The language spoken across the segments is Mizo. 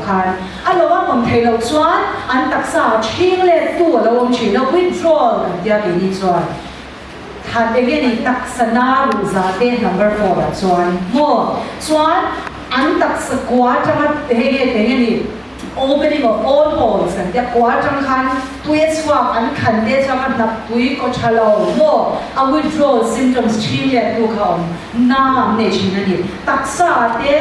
khan a lo an awm theih loh chuan an taksa ah ṭhing let tu a lo awm ṭhin a, withdrawal kan tia keini chuan khan enge ni taksa na ruh za te number four ah chuan maw chuan an taksa kua atanga hei nge enge ni Opening of all holes kan tia kua atang khan tui a chhuak an khan te chuang a hnap tui kaw tha lo maw a withdrawal symptoms thin let tu kha awm na an nei thin a ni. Taksa ah te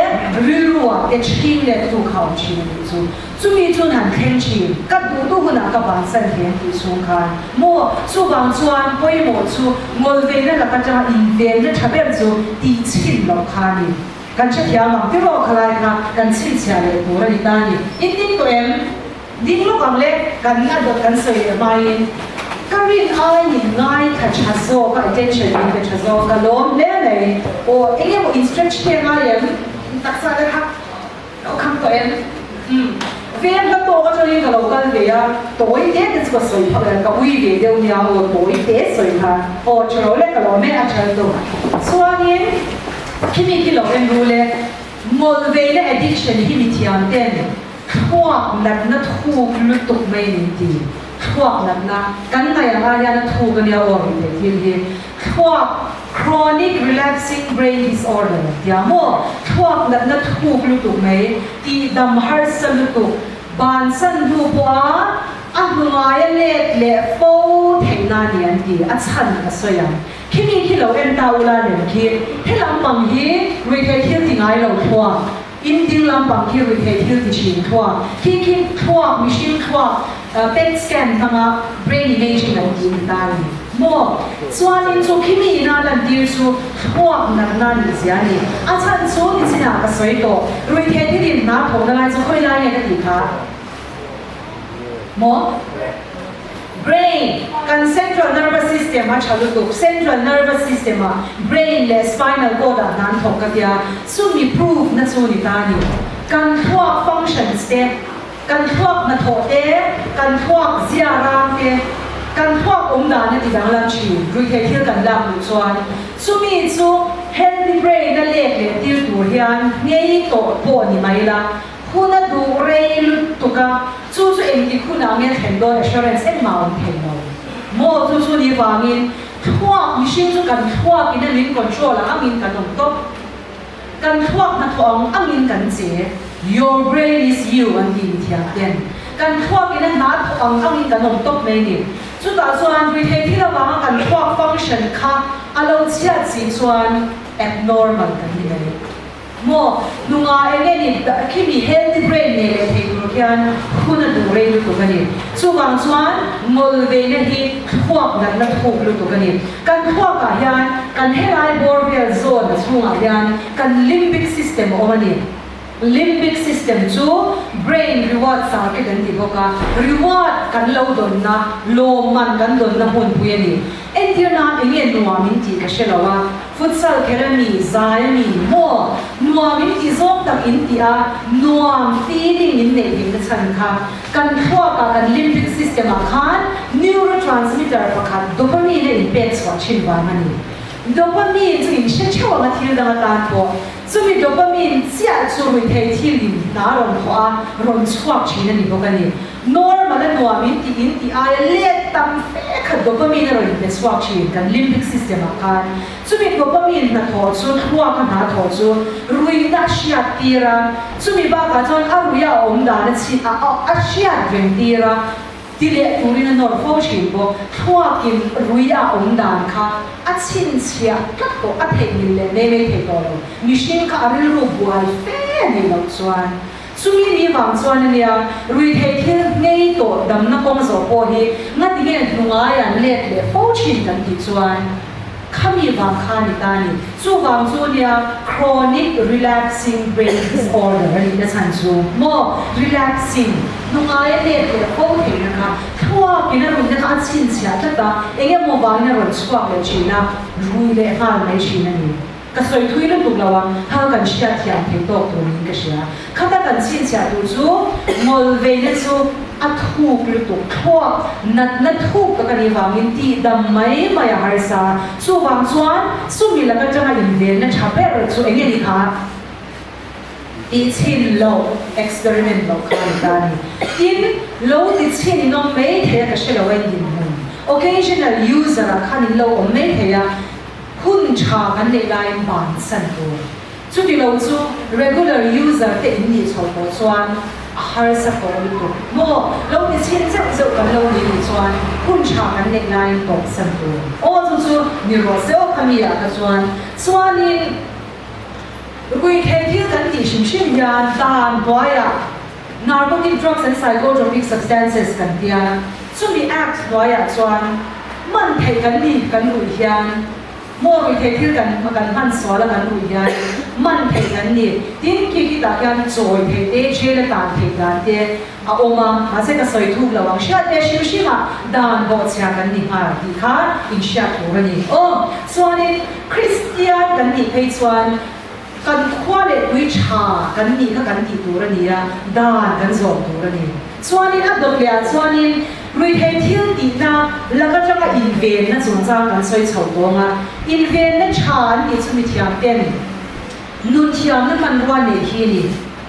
rilru ah te thin let tu kha awm thin a nih chu. Chumi chun han thleng thin ka duh duh hunah ka bansan hle an tih chhung khan maw chuvang chuan pawimawh chu ngawlveina lak atanga invenna tha ber chu tih chhin loh kha a ni. Kan hrethiam ang tiraw khalai kha kan chhinchhiah leh tur a ni ta a ni. In ding tawh em? Ding lawk ang le, kan a dawt kan sawi leh hmain ka rin aiin ngai tha tha zawk a, attention min pe tha zawk ka lawm hle mai. Aw eng emaw in stretch te ngai em? In taksa te kha lo kham tawh em? Umm veng hla tawk atangin ka lo kal ve a, tawi te te chu ka sawi phak em? Ka ui ve deuh nia aw tawi te sawi kha. Aw tha lo le ka lawm e a tha lutuk. Chuanin. Khimi khi lo en ru le, ngawlveina addiction hi mithiam ten thluak natna thuk lutuk mai min ti. Thluak natna, kan ngaih ang ah hian a thuk ania aw ri theih thil hi. Thluak, chronic relapsing brain disorder an tia maw? Thluak natna thuk lutuk mai, tihdam harsa lutuk, bansan hnu pawha a hnu ngaia let leh fo theihna a ni an ti, a chhan ka sawi ang. Khimi khi lo en ta ula lem khi he lampang hi ruihtheih thil ti ngai lo thluak, in ding lampang khi ruihtheih thil ti thin thluak, khi khi thluak mihring thluak pet scan hmanga brain imaging an tih ni ta a ni maw? Chuanin chu khimi ina lantir chu thluak natna nih zia a ni. A chhan chu nichinah ka sawi tawh, ruihtheih thil in hna thawhna lai chu khawi lai nge ka tih kha maw? Brain, Kan central nervous system a tha lutuk. Central nervous system ah brain leh spinal cord ah hna an thawk ka tia, chumi prove na chu ni ta a ni. Kan thluak functions te, kan thluak hnathawh te, kan thluak zia rang te, kan thluak awm dan a ti danglam thin, ruihtheih thil kan lak duh chuan. Chumi chu healthy brain a lek leh tir tur hian nghei tawh pawh ni mai la, Hun a duh rei lutuk a, chu chu engtik hunah nge thlen dawn assurance engmah a awm thei lo maw? Chu chu ni vangin thluak mihring chu kan thluak in a min control ang angin kan awm tawp. Kan thluak hnathawh ang angin kan che, your brain is you an ti mithiam ten. Kan thluak in a hna thawh ang angin kan awm tawp mai ni. Chutah chuan ruihtheih thil avanga kan thluak function kha a lo chhiat si chuan abnormal kan ni mai. Maw, nunga eng nge ni khi mi healthy brain nei leh thei tur khian hun a duh rei lutuk a ni. Chuvang chuan ngawl veina hi thluak natna thuk lutuk a ni. Kan thluakah hian kan helai bawr vel zawn a chhungah hian kan limbic system a awm a ni. Limbic system chu brain reward circuit an ti bawk a, reward kan lo dawnna, lawmman kan dawnna hmunpui a ni. Entir nan eng nge nuam in tih ka hre lo a. Futsal kher a mi, zai a mi, maw? Nuam in tih zawng tak in tih a, nuam feeling in neih hlim na chhan kha. Kan thluak ah kan limbic system ah khan neurotransmitter pakhat dopamine a in pek chhuah thin vang a ni. Dopamine chu in hre theuh ang a thil dang atan pawh. Chumi dopamine chiah chu ruihtheih thil in hna rawn thawh a, rawn chhuak thin a ni bawk a ni. Normal a nuam in tih in tih aia let tam fe khat dopamine a rawn inpe chhuak thin kan limbic system ah khan. Chumi dopamine hnathawh chu thluak a hna thawh chu ruihna a hriat tir a, chumi bakah chuan a ruih a awm dan a chhi a a hriat reng tir a, ti leh turin a nawr fo thin bawk. Thluak in ruih a awm dan kha a chhinchhiah tlat tawh, a theihnghilh leh mai mai thei tawh lo. Mihring kha a rilru buai fe a nih loh chuan. Chumi ni vang chuan a nia, ruihtheih thil ngei tawh damna kawng zawh pawh hi ngati nge hnungai an let leh fo thin kan tih chuan khami vang kha ni ta ni. Chuvang chu nia chronic relapsing brain disorder a nihna chhan chu maw relapsing hnungai a let leh fo theihna kha thluakin a ruihna kha a chhinchhiah tlat a, eng emaw vangin a rawn chhuak leh thin a, rui leh nghal mai thin a ni. Ka sawi thui lutuk lo a, kha kan hriat thiam thei tawk tur niin ka hria. Khata kan chhinchhiah tur chu ngawl veina chu a thuk lutuk, thluak natna thuk tak a nih vangin tihdam mai mai a harsa. Chuvang chuan chumi lak atanga invenna tha ber chu eng nge ni kha? Tih chhin loh, experiment loh kha a ni ta a ni. Tin, lo ti chhin in awm mai thei a ka hre lo a in dinhmun. Occasional user ah khan in lo awm mai thei a, hun tha kan neih laiin bansan tur. Chuti lo chu regular user te in nih chhoh pawh chuan a harsa tawh lutuk maw? Lo ti chhin zeuh zeuh kan lo ni nih chuan hun tha kan neih laiin tawpsan tur. Aw chu chu ni rawh se aw khami ah kha chuan. Chuanin ruihtheih thil kan tih hrim hrim hian dan hnuaiah Narcotic Drugs and Psychotropic Substances kan tia, chumi Act hnuaiah chuan man theih kan ni kan ruih hian, Maw ruihtheih thil kan kan hman sual a kan ruih hian man theih kan ni. Tin, khi khitah hian chawi theih te, jail a tan theih dan te a awm a, mahse ka sawi thuk lo ang. Hriat ve hrim hrim ah dan bawhchhia kan ni nghal tih kha inhriat tur a ni. Aw, chuanin Kristian kan nih phei chuan kan khua leh tui tha kan nih kha kan tih tur a ni a, dan kan zawm tur a ni. Chuanin a dawt leh ah chuanin ruihtheih thil tihna lak atanga invenna chungchang kan sawi chho tawng a, invenna tha an tih chu mithiam ten nun thiamna hmanrua neih hi a ni.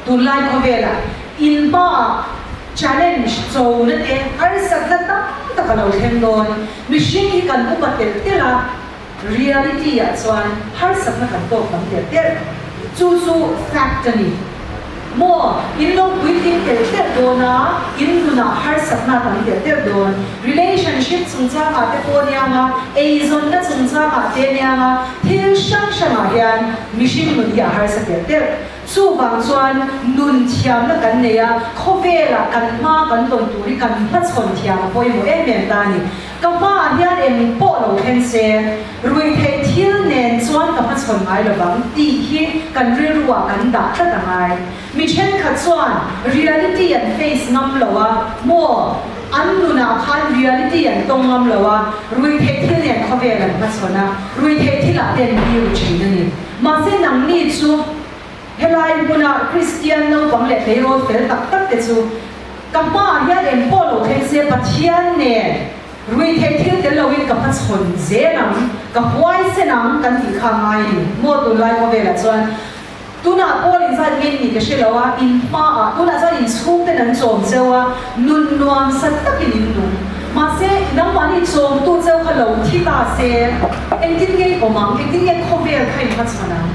Tunlai khawvelah in hmaah challenge chona te harsatna tam tak a lo thleng dawn. Mihring hi kan upa telh telh a, reality ah chuan harsatna kan tawk tam telh telh. Chu chu fact a ni. Maw, in lo puitling telh telh dawn a, in nunah harsatna tam telh telh dawn. Relationship chungchangah te pawh niang a, eizawnna chungchangah te niang a, thil hrang hrangah hian mihring nun hi a harsa telh telh. Chuvang chuan nun thiamna kan nei a, khawvelah kan hma kan tawn tur hi kan hmachhawn thiam a pawimawh em em ta a ni. Ka hmaah hian eng pawh lo thleng se, ruihtheih thil nen chuan ka hmachhawn ngai lovang tih hi kan rilruah kan dah tlat a ngai. Mi thenkhat chuan reality an face ngam lo a, maw? An nunah khan reality an tawng ngam lo a, ruihtheih thil nen khawvel an hmachhawn a, ruihtheih thilah te an biru thin a ni. Mahse nangni chu helai hmuna Kristian naupang leh tleirawl fel tak tak te chu Ka hmaah hian eng pawh lo thleng se Pathian nen ruihtheih thil tel loin ka hmachhawn zel ang, ka huaisen ang kan tih kha a ngai a ni. Maw tunlai khawvelah chuan tunah Paul inzat nge ni ka hre lo a, in hmaah tunah chuan in chhungten an chawm cheu a, nun nuam sa takin in nung. Mahse nangmahni chawmtu cheu kha lo thi ta se, engtin nge i awm ang, engtin nge khawvel kha in hmachhawn ang?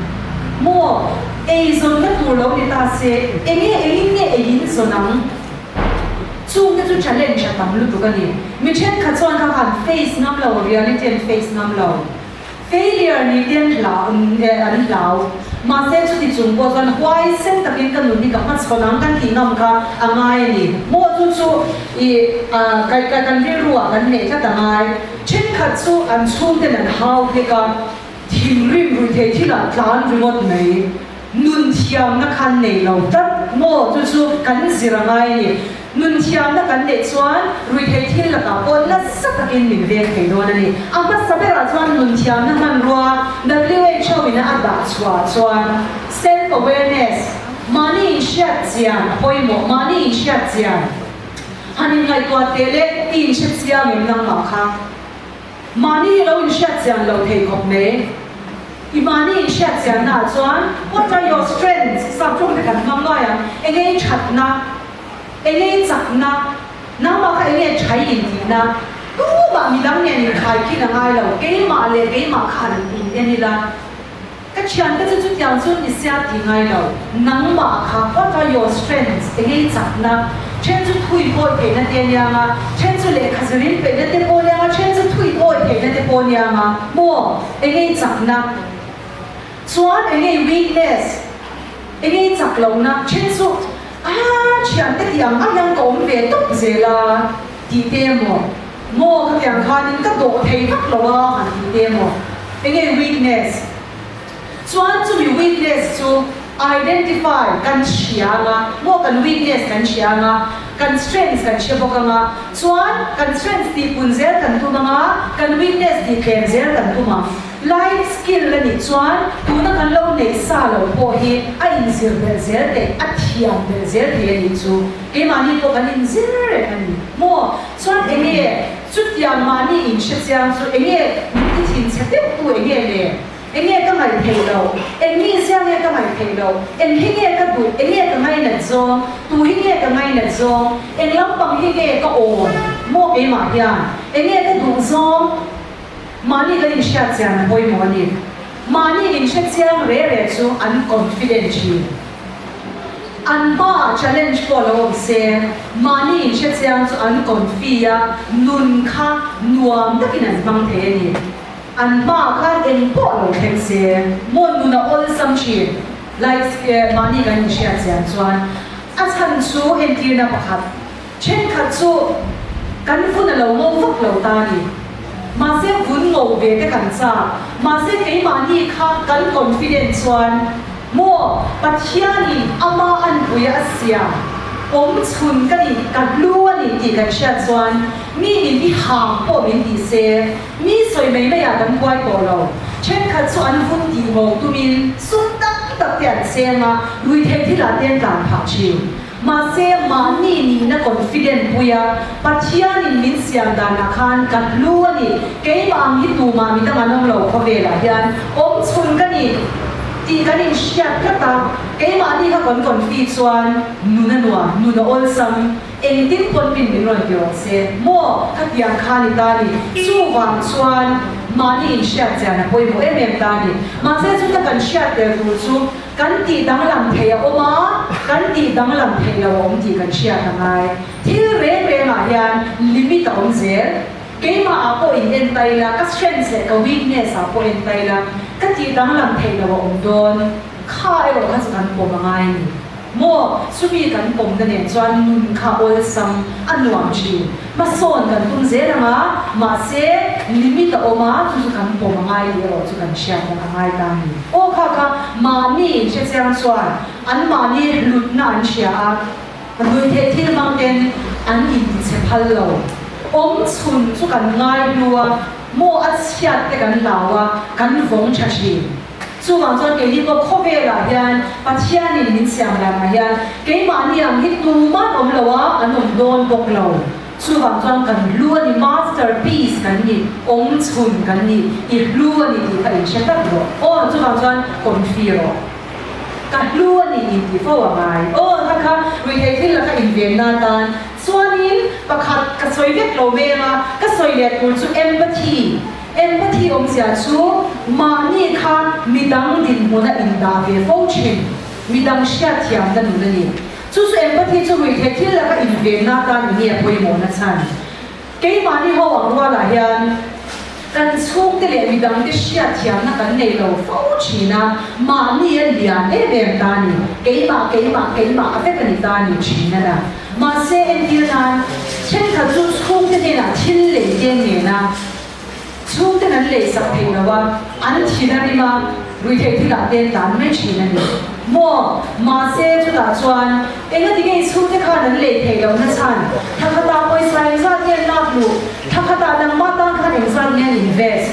Maw, eizawnna tur lo ni ta se, enge engin nge ei in zawn ang? Chungte chu challenge a tam lutuk a ni. Mi thenkhat chuan kha khan face ngam lo, reality an face ngam lo. Failure ni te an hlau, an hlau. Mahse chuti chung pawh chuan huaisen takin ka nun hi ka hmachhawn ang kan tih ngam kha a ngai a ni. Maw chu chu i kan rilru ah kan neih tlat a ngai. Thenkhat chu an chhungten an hau hlek a. Thinrim ruihtheih thilah tlan ringawt mai. Nun thiamna khan nei lo tlat maw? Chu chu kan zir a ngai a ni. Nun thiamna kan neih chuan ruihtheih thil lakah pawh nasa takin min veng thei dawn a ni. A hmasa berah chuan nun thiamna hmanrua WHO in a dah chhuah chuan self awareness, mahni inhriat chian a pawimawh, mahni inhriat chian han inngaihtuah teh le i inhre chiang em nangmah kha? Mahni hi lo inhriat chian lo thei khawp mai. I mahni inhriat chianna ah chuan what are your strengths sap tawng te kan hmang nuai ang, enge i thatna, enge i chakna, nangmah kha enge thai intihna, tumah midang nen inkhaikin a ngai lo, keimah leh keimah kha han in en ila. Ka thiante chu chutiang chu ni sia ti ngai lo, nangmah kha what are your strengths, enge i chakna, then chu thui pawi theihna te a niang a, then chu lehkha zirin peihna te pawh a niang a, then chu thui pawi theihna te pawh a niang a, maw, enge i chakna, chuan enge i weakness, enge i chak lohna, then chu ah thiante tih ang ang hian ka awm ve tawp zel a tih te emaw, maw khatiang khanin ka dawh thei vak lo a han tih te emaw. Enge weakness? Chuan chumi weakness chu identify kan hria anga, maw kan weakness kan hria anga, kan strengths kan hre bawk anga, chuan kan strengths tih pun zel kan tum anga, kan weakness tih tlem zel kan tum ang. Life skill a nih chuan tuna kan lo neih sa lo pawh hi a inzir belh zel theih, a thiam belh zel thei a nih chu. Keimahni pawh kan inzir reng a ni maw? Chuan enge Chutiang mahni in hre chiang chu enge min ti thin chhe deuh tu enge le? Enge ka ngaih theih loh? Eng mizia nge ka ngaih theih loh? Eng hi nge ka duh? Enge ka ngainat zawng? Tu hi nge ka ngainat zawng? Eng lampang hi nge ka awn maw keimah hian? Enge ka duh zawng? Mahni kan inhriat chian a pawimawh a ni. Mahni inhre chiang re re chu an confident thin. An hmaah challenge pawh lo awm se, mahni inhre chiang chu an confi a, nun kha nuam takin an hmang thei a ni. An hmaah khan eng pawh lo thleng se, maw nun a awlsam thin. Like mahni kan inhriat chian chuan a chhan chu entirna pakhat. Thenkhat chu kan vun a lo ngo vak lo ta a ni. Mahse vun ngo ve te kan chak. Mahse keimahni kha kan confident chuan maw Pathianin ama anpui a siam awm chhun ka ni, ka hlu a ni tih kan hriat chuan mi in i hang pawh min ti se mi sawi mai maiah kan buai tawh lo. Thenkhat chu an vun tih ngo tumin sum tam tak te an cheng a, ruihtheih thilah te an tlan phah thin. Mahse, mahni nihna confident pui a, Pathianin min siam danah khan ka hlu a ni, keimah ang hi tumah midang an awm lo khawvelah hian awm chhun ka ni tih kan inhriat tlat a, keimahni kha kan confi chuan nun a nuam, nun a awlsam, engtin pawn min min rawn ti rawh se maw, khatiang kha ni ta ni, chuvang chuan mahni inhriat chian a pawimawh em em ta ni. Mahse, chuta kan hriat tel tur chu. Kan tih danglam theih a awm a, kan tih danglam theih lo a awm tih kan hriat a ngai. Thil reng rengah hian limit a awm zel. Keimah ah pawh in en tai la, ka strengths leh ka weakness ah pawh en tai la, ka tih danglam theih lo a awm dawn. Kha erawh kha chu kan pawm a ngai a ni. Maw, chumi kan pawmna nen chuan nun kha awlsam a nuam thin. Hmasawn kan tum zel ang a, mahse limit a awm a, chu chu kan pawm a ngai tih erawh chu kan hriat bawk a ngai ta a ni. Aw kha kha mahni inhrechiang chuan an mahni hlutna an hria a, ruihtheih thil hmang ten an intichhe phal lo. Awm chhun chu kan ngai hnu a, maw a chhiat te kan hlau a, kan vawng tha thin. Chuvang chuan keini pawh khawvelah hian Pathianin min siam danah hian keimahni ang hi tuman awm lo a, an awm dawn bawk lo. Chuvang chuan kan hlu a ni, masterpiece kan ni, awm chhun kan ni, i hlu a ni tih kha inhre tlat rawh. Aw, chuvang chuan confi rawh. Ka hlu a ni intih fo a ngai. Aw, kha kha ruihtheih thil laka invenna atan chuanin pakhat ka sawi vek lo meng a, ka sawi leh tur chu empathy. Empathy awmzia chu mahni kha midang dinhmuna indah ve fo thin, midang hriatthiamna nun a ni. Chu chu empathy chu ruihtheih thil laka invenna atan eng nge a pawimawhna chhan? Keimahni ho ang rualah hian kan chhungte leh midangte hriatthiamna kan nei lo fo thin a, mahni a lian em em ta a ni, keimah, keimah, keimah a vek a ni ta a ni thin a na. Mahse, entir nan, thenkhat chu chhungte hnenah thil lei te an ngen a, chhungten an leisak thei lo a, an thin a rim a, ruihtheih thilah te an tlan mai thin a ni. Maw? Mahse, chutah chuan enga tinge i chhungte khan an lei theih lohna chhan? Thla khatah pawisa engzat nge an lak luh? Thla khatah nangmah tan khan engzat nge an invest?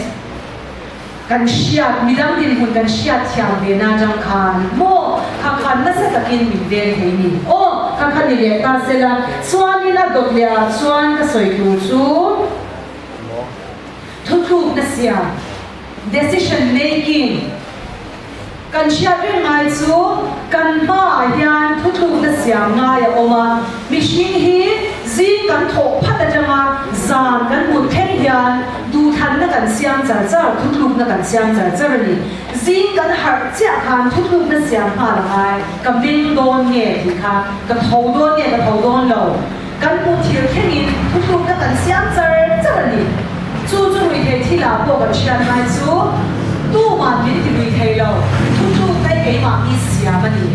Kan hriat, midang dinhmun kan hriat thiam ve na atang khan maw kha khan nasa takin min veng thei ni. Aw, kha kha ni leh ta sela, chuanin a dawt leh ah chuan ka sawi tur chu thuthlukna siam, decision making, kan hriat reng ngai chu kan hmaah hian thuthlukna siam ngai a awm a, mihring hi zing kan thawh phat atanga zan kan mut thleng hian duhthlanna kan siam char char, thuthlukna kan siam char char a ni. Zing kan harh chiah khan thuthlukna siam nghal a ngai, ka meng dawn nge tih kha, ka tho dawn nge ka tho dawn lo, kan hmuh thil thlengin thuthlukna kan siam char char a ni. Chu chu ruihtheih thilah pawh kan hriat ngai chu tuman min ti lui thei lo, thuthlukna hi keimah mi siam a ni.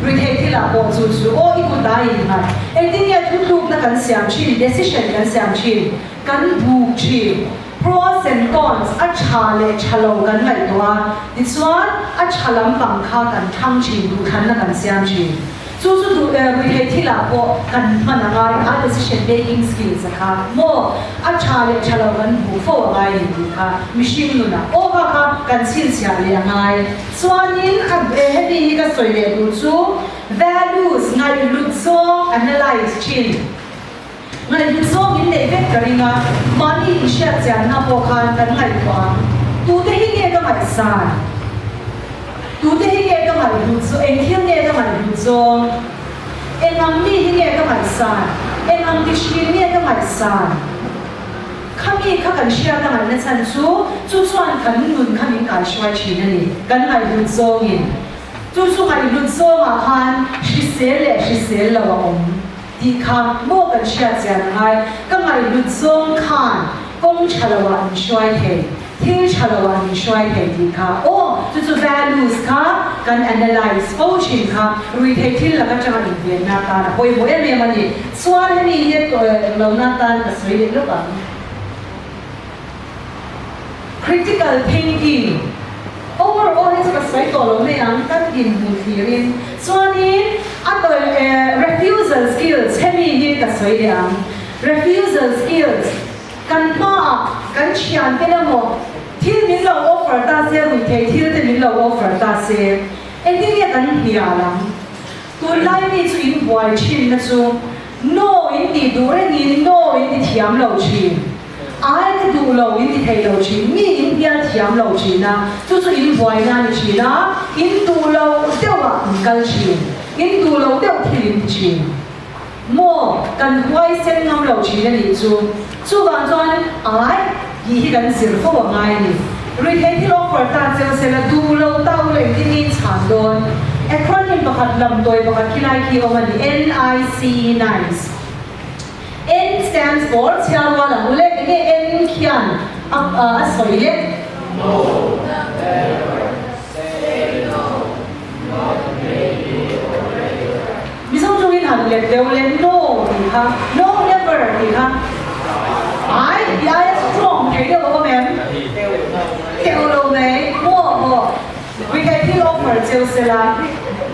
Ruihtheih thilah pawh chu chu aw i kut a innghat. Engtin nge thuthlukna kan siam thin, decision kan siam thin, kan buk thin. Pros and cons, a tha leh tha lo kan ngaihtuah a, tichuan a tha lampang kha kan thlang thin, duhthlanna kan siam thin. Chu chu duh eh ruihtheih thilah pawh kan hman a ngai a, decision making skills a kha maw a tha leh tha lo kan hmuh fo a ngai ni tih kha mihring nunah aw kha kha kan chhinchhiah leh a ngai. Chuanin a eh heti hi ka sawi leh duh chu values ngaihhlut zawng analyse thin. Ngaihhlut zawng in neih vek ka ring a, mahni inhriat chianna pawh khan kan ngaihtuah ang. Tute hi nge ka ngaihsan? Tute hi nge ka ngaihhlut zawng? Eng thil nge ka ngaihhlut zawng? Eng ang mi hi nge ka ngaihsan? Eng ang ti hrin nge ka ngaihsan? Khami kha kan hriat a ngaihna chhan chu, chu chuan kan nun kha min kaihruai thin a ni, kan ngaihhlut zawngin. Chu chu ngaihhlut zawngah khan hrisel leh hrisel lo a awm tih kha maw kan hriat chian a ngai. Ka ngaihhlut zawng khan kawng tha lo ah min hruai thei, thil tha lo ah min hruai thei tih kha aw, chu chu values kha kan analyse fo thin kha ruihtheih thil lak atanga invenna atan a pawimawh em em a ni. Chuan hemi hi lohna atan ka sawi leh lawk ang. Critical thinking, Overall hi chu ka sawi tawh lo mai ang, kan dinhmun thlirin. Chuanin a tawi refusal skills hemi hi ka sawi leh ang. Refusal skills, Kan hmaah kan thiante emaw thil min lo offer ta se, ruihtheih thil te min lo offer ta se, engtin nge kan hnial ang? Tunlai mi chu in buai thinna chu no in tih duh rengin no in ti thiam lo thin. Ai ka duh lo in ti thei lo thin, mi in hnial thiam lo thin a, chu chu in buaina a ni thin a, in duh lo deuh ah in kal thin, in duh lo deuh thil in ti thin. Maw, kan huaisen ngam lo thin a nih chu. Chuvang chuan ai tih hi kan zir fo a ngai a ni. Ruihtheih thil offer ta cheu sela duh lo ta u la engtin nge in chhan dawn? Acronym pakhat lamtawi pakhat khilai khi awm a ni, NICE, nice. N stands for chhiar rual ang u le, enge N khian a a sawi le? No, never say no, not maybe or later. Mizo tawngin han let deuh le no tih kha, no never tih kha ai tih aia strong thei deuh a awm em? Teuh lo mai, maw maw. Ruihtheih thil offer cheu sela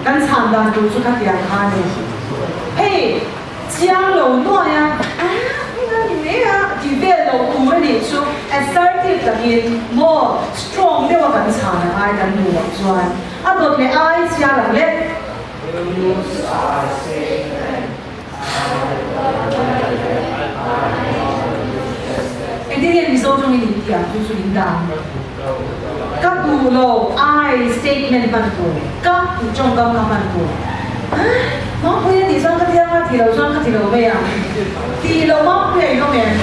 kan chhan dan tur chu khatiang kha a ni. Hei chiang lo nuai a, ah eng a ni mai a tih vel lo tur a nih chu assertive takin maw strong deuh a kan chhan a ngai kan duh loh chuan a dawt leh ai chiar ang le. Engtin nge Mizo tawngin in tih ang chu chu in dan? Ka duh lo I statement hman tur, ka tih tawngkam ka hman tur. Mangpui a tih chuan ka ti anga, ti lo chuan ka ti lo mai ang. Tih lo Mangpui a in awm em?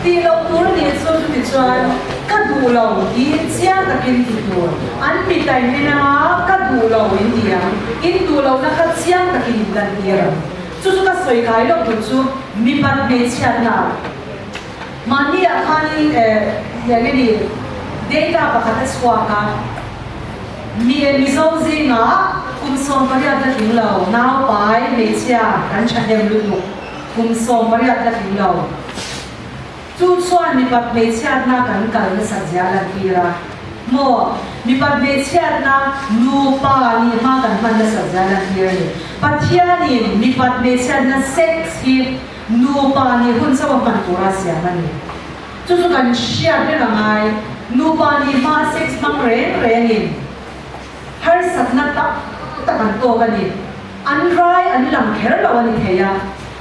Tih loh tur a nih chu chuti chuan ka duh lo tiin chiang takin ti tur. An mitain en anga ka duh lo in ti ang, in duh lohna kha chiang takin in lantir ang. Chu chu ka sawi kai lawk duh chu mipat hmeichhiatna ah. Mahni ah khanin eng nge ni data pakhat a chhuak a, mi Mizo zingah kum 18 la tling lo naupai hmeichhia kan thahnem lutuk kum 18 la tling lo chu chuan mipat hmeichhiatna kan kal nasat zia a lantir a maw mipat hmeichhiatna nupa nih hma kan hman nasat zia a lantir a ni. Pathianin mipat hmeichhiatna sex hi Nupa nih hun chauh a hman tura siam a ni. Chu chu kan hriat reng a ngai. Nupa nih hma sex hmang reng rengin harsatna tam tak an tawk a ni. An rai an lang kher lo a ni thei a,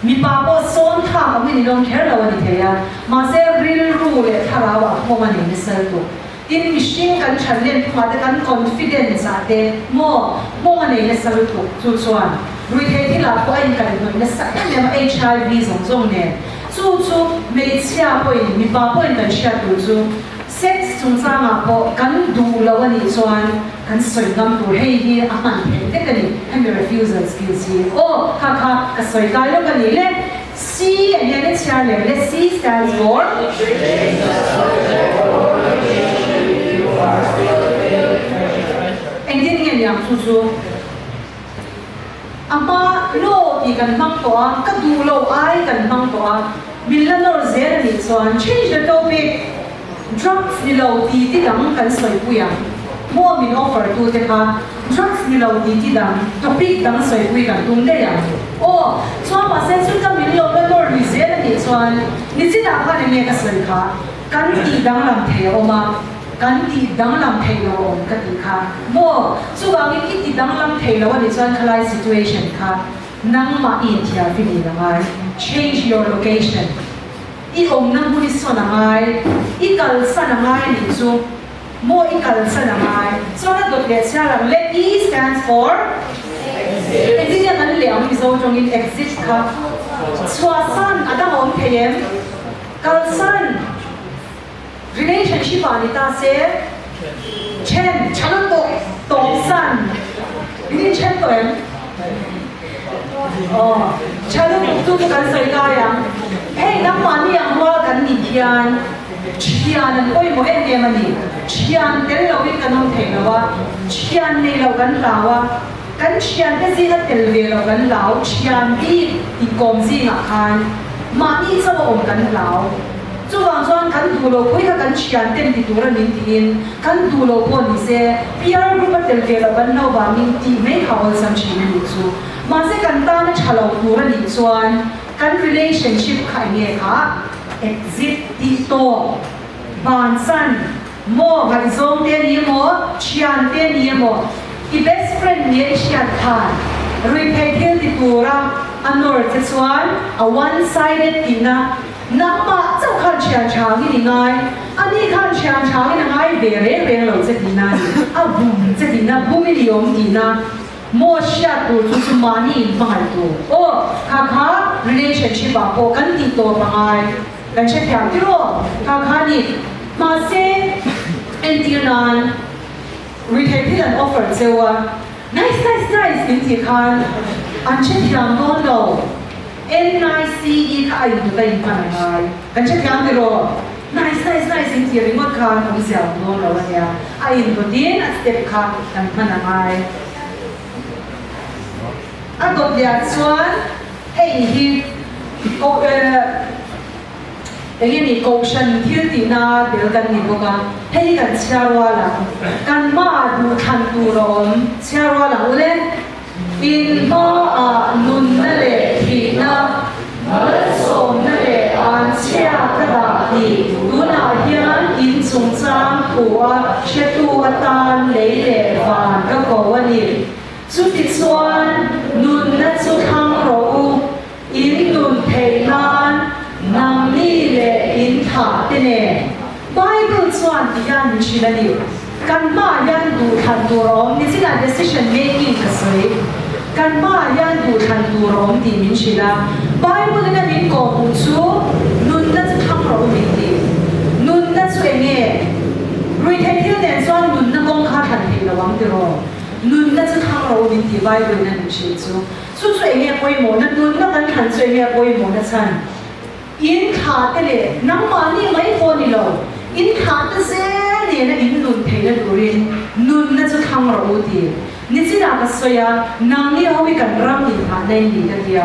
mipa pawh sawn thlak angin in awm kher lo a ni thei a, mahse rilru leh thlarau ah nghawng a nei nasa lutuk. Tin, mihring kan than len phungah te kan confidence ah te maw nghawng a nei nasa lutuk. Chu chuan ruihtheih thil ah pawh a inkaihhnawih nasa em em a, HIV zawng zawng nen. Chu chu hmeichhia pawhin mipa pawhin kan hriat tur chu sex chungchangah pawh kan duh lo a nih chuan kan sawi ngam tur hei hi a hman theih vek a ni, hemi refusal skills hi. Aw, kha kha ka sawi kai lawk a nih le. C a hian a chhiar lem le, C stands for. Engtin nge niang chu chu? A hma no tih kan hmang tawh a, ka duh lo ai kan hmang tawh a, min la nawr zel a nih chuan change the topic, drugs ni lo ti ti dang kan sawipui ang. Maw min offer tu te kha drugs ni lo ti ti dang topic dang sawipui kan tum daih ang. Aw, chuan mahse chu ka min lo la nawr lui zel a nih chuan nichinah khan enge ka sawi kha kan tih danglam thei a awm a, kan tih danglam thei lo a awm ka tih kha maw? Chuvangin i ti danglam thei lo a nih chuan khalai situation kha nangmah i inthiar fihlim a ngai, change your location, i awmna hmun i sawn a ngai, i kalsan a ngai a nih chu. Maw i kalsan a ngai. Chuan a dawt leh chhiar ang le E stands for Exit hian an leh ang Mizo tawngin exit kha chhuahsan a dang a awm thei em? Kalsan relationship ah ni ta se then tha lutuk tawpsan in inthen tawh em? Aw tha lutuk chu chu kan sawi kai ang. Hei nangmahni ang rual kan nih hian Thian an pawimawh em em a ni. Thian tel loin kan awm thei lo a, thian nei lo kan hlau a, kan thiante zinga tel ve lo kan hlau, thian bik inkawm zingah khan mahni chauh a awm kan hlau. Chuvang chuan kan duh lo pawh hi kha kan thian ten ti tur a nin tiin kan duh lo pawh ni se peer group a tel ve lo kan hlau vangin tih mai kha awlsam thin a nih chu. Mahse kan tana tha lo tur a nih chuan kan relationship kha enge kha? Exit tih tawp, bansan, maw ngaihzawng te ni emaw, thian te ni emaw, i best friend nia i hriat khan ruihtheih thil ti tura a nawr che chuan a one sided tihna nangmah chauh khan thian changin i ngai, ani khan thian changin a ngai ve reng reng lo che tihna a ni, a bum che tihna, bumin i awm tihna. Maw hriat tur chu chu mahni in hmangaih tur. Aw, kha kha relationship ah pawh kan tih tawp a ngai. Kan hrethiam tiraw? Kha kha ni. Mahse, entir nan rethei thil an offer cheu a, nice nice nice min tih khan an hrethiam dawn lo. NICE kha a indawt a inhman a ngai. Kan hrethiam tiraw? Nice nice nice in tih ringawt khan awmzia awm dawn lo a nia. A indawtin a step kha kan hman a ngai. A dawt leh ah chuan hei hi koh eng nge ni kohhran thil tihna tel kan ni bawk a, hei hi kan chhiar rual ang. Kan hmaah duhthlan tur a awm chhiar rual ang ule. In hmaah nunna leh thihna, malsawmna leh anchhia ka dah tih tunah hian in chungchang thu a hretu atan lei leh van ka ko a ni. Chutichuan nunna chu thlang rawh u, in nun theih nan nangni leh in thah te nen. Bible chuan ti hian min hrilh a ni. Kan hmaah hian duhthlan tur a awm ni chinah decision making ka sawi. Kan hmaah hian duhthlan tur a awm tih min hrilh a. Bible in a min kawhhmuh chu nunna chu thlang rawh u min ti. Nunna chu eng nge? Ruihtheih thil nen chuan nunna kawng kha thlan theih lo ang tiraw? Nunna chu thlang rawh u min ti Bible in a min hrilh chu. Chu chu eng nge pawimawhna? Nunna kan thlan chu eng nge a pawimawhna chhan? In thla te leh nangmahni mai pawh ni lo, in thla te zel nena in nun theihna turin nunna chu thlang rawh u ti. Nichinah ka sawi a, nangni ho hi kan ram inhahna in ni ka tia.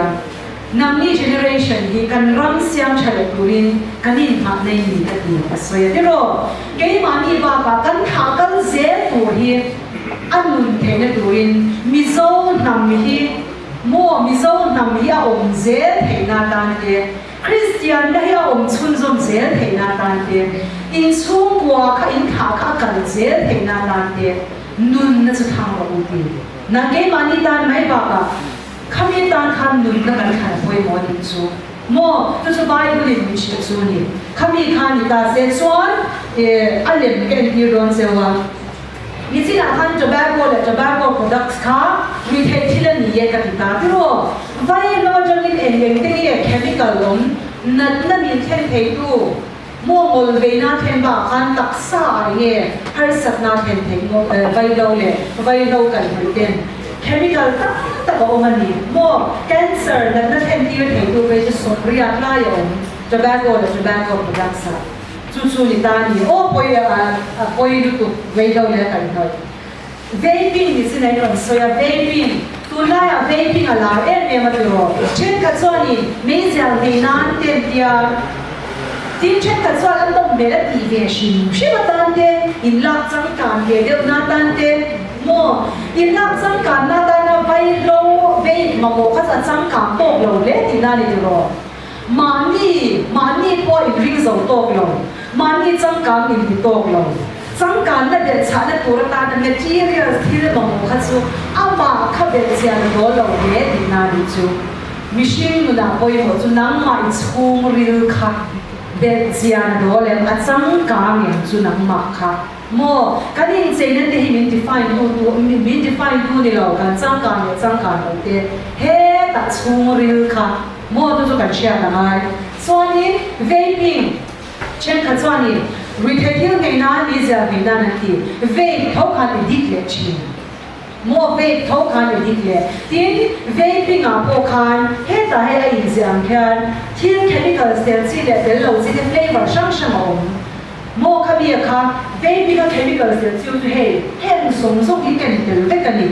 Nangni generation hi kan ram siam tha leh turin kan inhahna in ni ka ti ka sawi a tiraw. Keimahni bakah kan thlah kal zel tur hi a nun theihna turin Mizo hnam hi Maw Mizo hnam hi a awm zel theihna atan te, Kristianna hi a awm chhunzawm zel theihna atan te, inchhungkua kha inthah kha a kal zel theihna atan te, nunna chu thang rawh u ti. Nang keimahni tan mai bakah khami tan khan nunna kan thlan pawimawh a nih chu. Maw chu chu Bible in min hrilh chu a ni. Khami kha ni ta se chuan a lem ka entir dawn cheu a. Nichinah khan tobacco leh tobacco products kha ruihtheih thil a ni e ka ti ta tiraw? Vaihlo atangin eng eng te nge chemical awm natna min thlen theitu maw ngawl veina thlen bakah khan taksa ah eng nge harsatna thlen theih maw vaihlo leh vaihlo kaihhnawih ten chemical tam tak a awm a ni maw? Cancer natna thlen tir theitu phei chu sawmriat lai a awm tobacco leh tobacco products ah. Chu chu ni ta ni. Aw pawi a pawi lutuk vei lo leh a kaihhnawih. Vaping ni sin a in rawn sawi a, vaping. Tunlaiah vaping a lar em em a tiraw. Thenkhat chuanin meizial hmei nan te an tia. Tin thenkhat chuan an dawm hmel a tih ve hrim hrim atan te, inlak changkan ve deuh na atan te maw? Inlak changkan na atana vaihlo vape mamawh kha chu a changkang tawk lo hle tihna a ni tiraw. Mahni, mahni pawh inring zo tawk lo, mahni changkang inti tawk lo. Changkanna belhchhahna tur atana materials thil mamawh kha chu amah kha belhchian dawl lo hle tihna a nih chu. Mihring nunah pawimawh chu nangmah i chhungril kha belhchian dawl em, a changkang em chu nangmah kha. Maw? Kan incheina te hi min define tu tu, min define tu ni lo, kan changkan leh changkan lo te hetah chhungril kha maw chu chu kan hriat a ngai. Chuanin vaping thenkhat chuanin ruihtheih thil nghei nan mizia nghei nan an ti, vape tho khan i dik leh thin. Maw vape tho khan i dik leh. Tin, vaping ah pawh khan hetah hei a inziah ang hian thil chemicals tel chi leh tel lo chi te flavour hrang hrang a awm. Maw kha bia kha vaping a chemicals tel chiu chu hei heng zawng zawng hi ken tel vek a ni.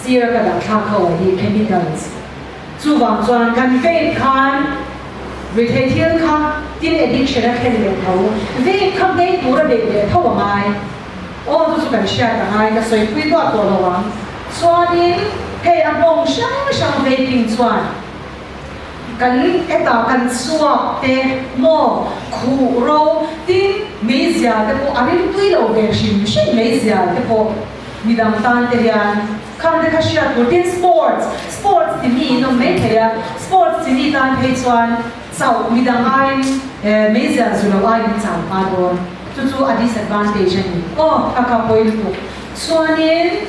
Sir ka dah thlak ho ah hi chemicals. Chuvang chuan kan vape khan rethei thil kha tin addiction a thlen leh tho. Vape kha hmei tur a beih leh tho a ngai. Aw chu chu kan hriat a ngai, ka sawipui duah tawh lo ang. Chuanin hei a nghawng hrang hrang vaping chuan kan hetah kan chhuak te maw khuh ro tin meizia te pawh a rimtui lo ve hrim hrim meizia te pawh midang tan te hian khang te kha hriat tur tin sports sports ti mi in awm mai thei a sports ti mi tan phei chuan Chauh midang aiin meizial zu lo aiin chau hma dawn. Chu chu a disadvantage a ni. Aw ka ka pawi lutuk. Chuanin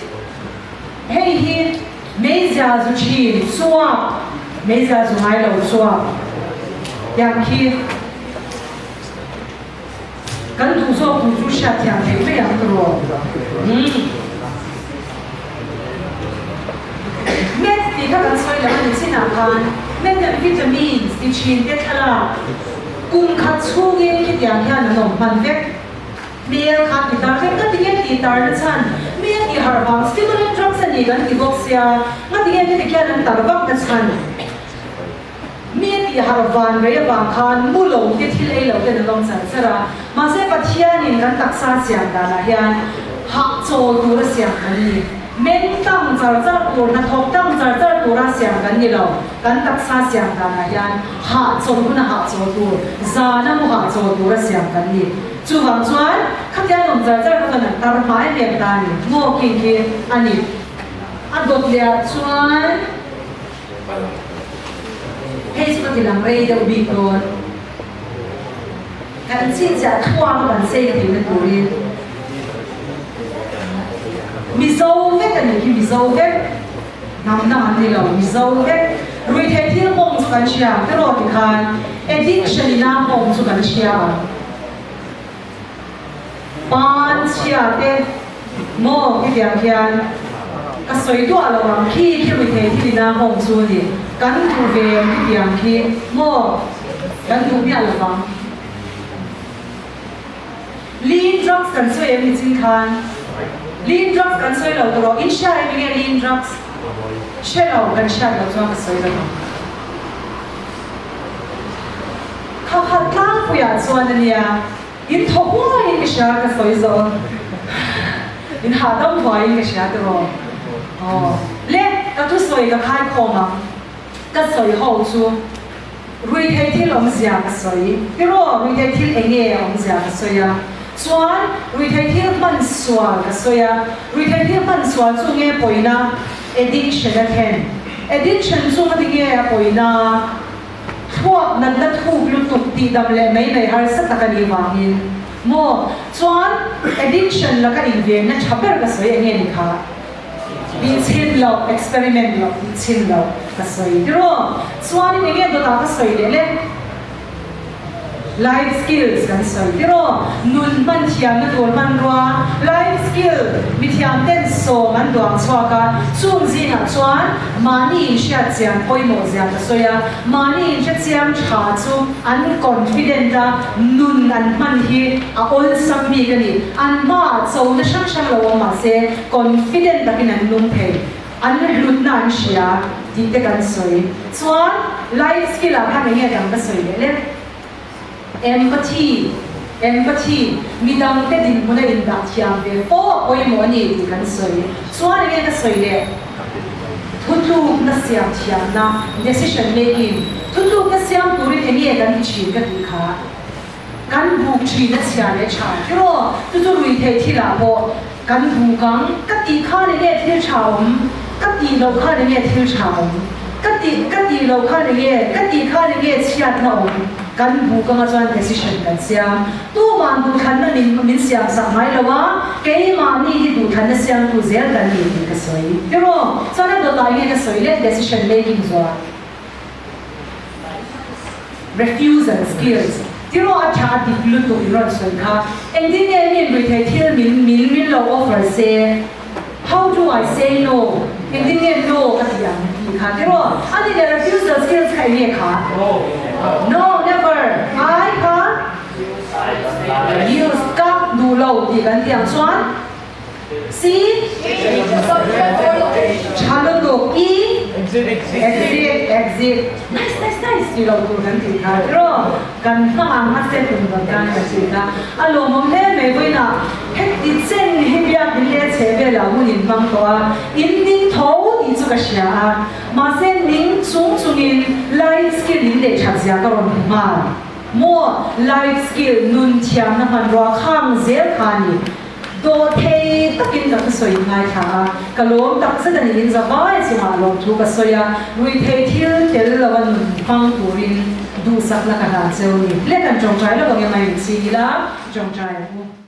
hei hi meizial zu thin chuap, meizial zu ngai lo chuap tiang khi kan duh zawk tur chu hriatthiam theih mai ang tiraw. Umm. Meth tih kha kan sawi lo a ni chinah khan methamphetamines ti thin te thlalak kum khat chhungin khitiang hian an awm hman vek. Hmel kha ti tar vek nga tinge tih tar na chhan mi a tih harh vang stimulant drugs a ni kan ti bawk sia nga tinge khiti khian an tar vak na chhan mi a tih harh van rei avang khan mu lo te thil ei lo ten an awm char char a mahse Pathianin kan taksa siam danah hian hahchawl tura siam kan ni. Men tang char char tur, hnathawk tang char char tura siam kan ni lo. Kan taksa siam danah hian hahchawl huna hahchawl tur, zana mu hahchawl tura siam kan ni. Chuvang chuan khatiang awm char char kha chuan an tar hma em em ta a ni. Ngaw king khi a ni. A dawt leh ah chuan hei chu ka ti lang rei deuh bik dawn. Kan chinchiah thluak a kan sei theihna turin Mizo vek a nih khi Mizo vek hnam dang an ni lo Mizo vek ruihtheih thil pawm chu kan hria ang tiraw tikhan addiction ina pawm chu kan hria ang pan chhia te maw khitiang khian ka sawi duah lo ang khi khi ruihtheih thil ina pawm chu a ni kan duh ve ang khitiang khi maw kan duh miah lo vang. Lean drugs kan sawi em ni chin khan? Lean drugs kan sawi lo tawh rawh. In hria em enge lean drugs? Hre lo, kan hriat loh chuan ka sawi lo ang. Kha kha tlangpuiah chuan a nia, in thaw huaiin ka hria ka sawi zawh. In hahdam huaiin ka hria tawh rawh. Aw le, ka thusawi ka khaikhawm ang. Ka sawi ho chu. Ruihtheih thil awmzia ka sawi. Tiraw, ruihtheih thil eng nge awmzia ka sawi a? Chuan, ruihtheih thil hman sual ka sawi a. Ruihtheih thil hman sual chu nge pawina? Addiction a thlen. Addiction chu ngati nge a pawina? Thluak natna thuk lutuk tihdam leh mai mai harsa tak a nih vangin maw? Chuan, addiction laka invenna tha ber ka sawi eng nge ni kha? Tih chhin loh, experiment loh, tih chhin loh ka sawi tiraw? Chuanin enge dawtah ka sawi leh le? Life skills kan sawi tiraw? Nun hman thiamna tur hmanrua, life skill, mithiam ten sawm an duang chhuak a, chung zingah chuan mahni inhriat chian pawimawh zia ka sawi a, mahni inhrechiang tha chu an confident a, nun an hman hi a awlsam bik a ni. An hmaah chona hrang hrang lo awm mahse, confident takin an lung thei, an hlutna an hria tih te kan sawi. Chuan life skill ah khan enge dang ka sawi leh le? Empathy, empathy, midang te dinhmun a indah thiam ve fo a pawimawh a ni tih kan sawi. Chuan enge ka sawi leh? Thutlukna siam thiamna, decision making, thutlukna siam turin enge kan ti thin ka tih kha? Kan buk thin a chhia leh tha tiraw? Chu chu rui theih thil ah pawh kan buk ang. Ka tih khan enge thil tha awm? Ka tih loh khan enge thil tha awm? Ka tih ka tih loh khan enge ka tih khan enge chhiatna awm? Kan buk anga chuan decision kan siam. Tuman duhthlanna min min siam sak ngai lo a, keimahni hi duhthlanna siamtu zel kan ni tih ka sawi. Tiraw? Chuan a dawtah nge ka sawi leh decision making zual? Refusal skills. Tiraw a tha a dik lutuk in rawn sawi kha. Engtin nge min ruithei thil min min min lo offer se? How do I say no? Engtin nge no ka tih ang tih kha tiraw? A ni leh refusal skills kha enge kha? No, never. I kha use ka duh lo tih kan tih ang chuan C tha lutuk E exit exit nice nice nice tih loh tur kan tih kha tiraw? Kan hmang ang a step in rawn tan ka chik a, a lawmawm hle mai vawiinah heti chen hi biak in leh chhe velah hun in hmang tawh a, in ning tho tih chu ka hria a, mahse ning chung chungin life skill in neih that zia ka rawn hmu nghal maw, life skill nun thiamna hmanrua khang zel kha a ni. Dawh thei takin ka thusawi ngaithla a, ka lawm tak zet a niin zavai chungah lawmthu ka sawi a, ruihtheih thil tel lova nun hmang turin duhsakna ka hlan cheu ni. Le kan tawngtai lo ang em a inching ila tawngtai ang u.